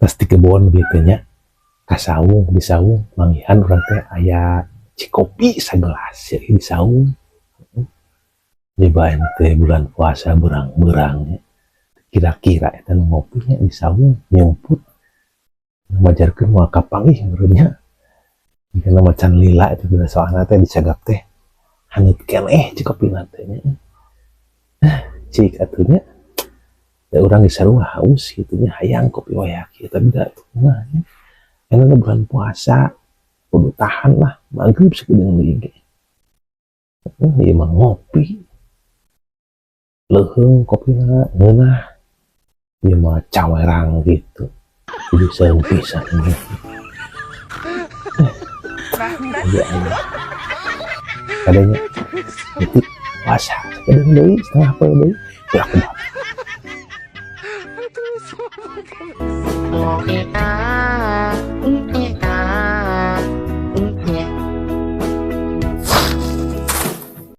Tas di kebon gitu nya, ka saung, di saung manggihan urang teh aya cikopi sagelas ya di saung. Nyobain teh bulan puasa berang-berang ya. Kira-kira eta nu ngopinya di saung nyumput majarkeun moal kapanggih meureun nya. Jigana macan lila itu bila soalna teh dicagak teh haneut keneh cikopina teh nya. Cik atuh nya. Da urang geus sarua haus kitu nya, hayang kopi waya kieu, tapi da kumaha nya. Enak bulan puasa kudu tahan lah, maghrib sakedeung deui ge. Ieu mah ngopi. Leuheung kopina ngeunah. Ieu mah cawerang gitu. Kudu seung pisan. Iya, iya. Kadanya itu puasa sakedeung deui, setengah poe deui. Ulah kumaha.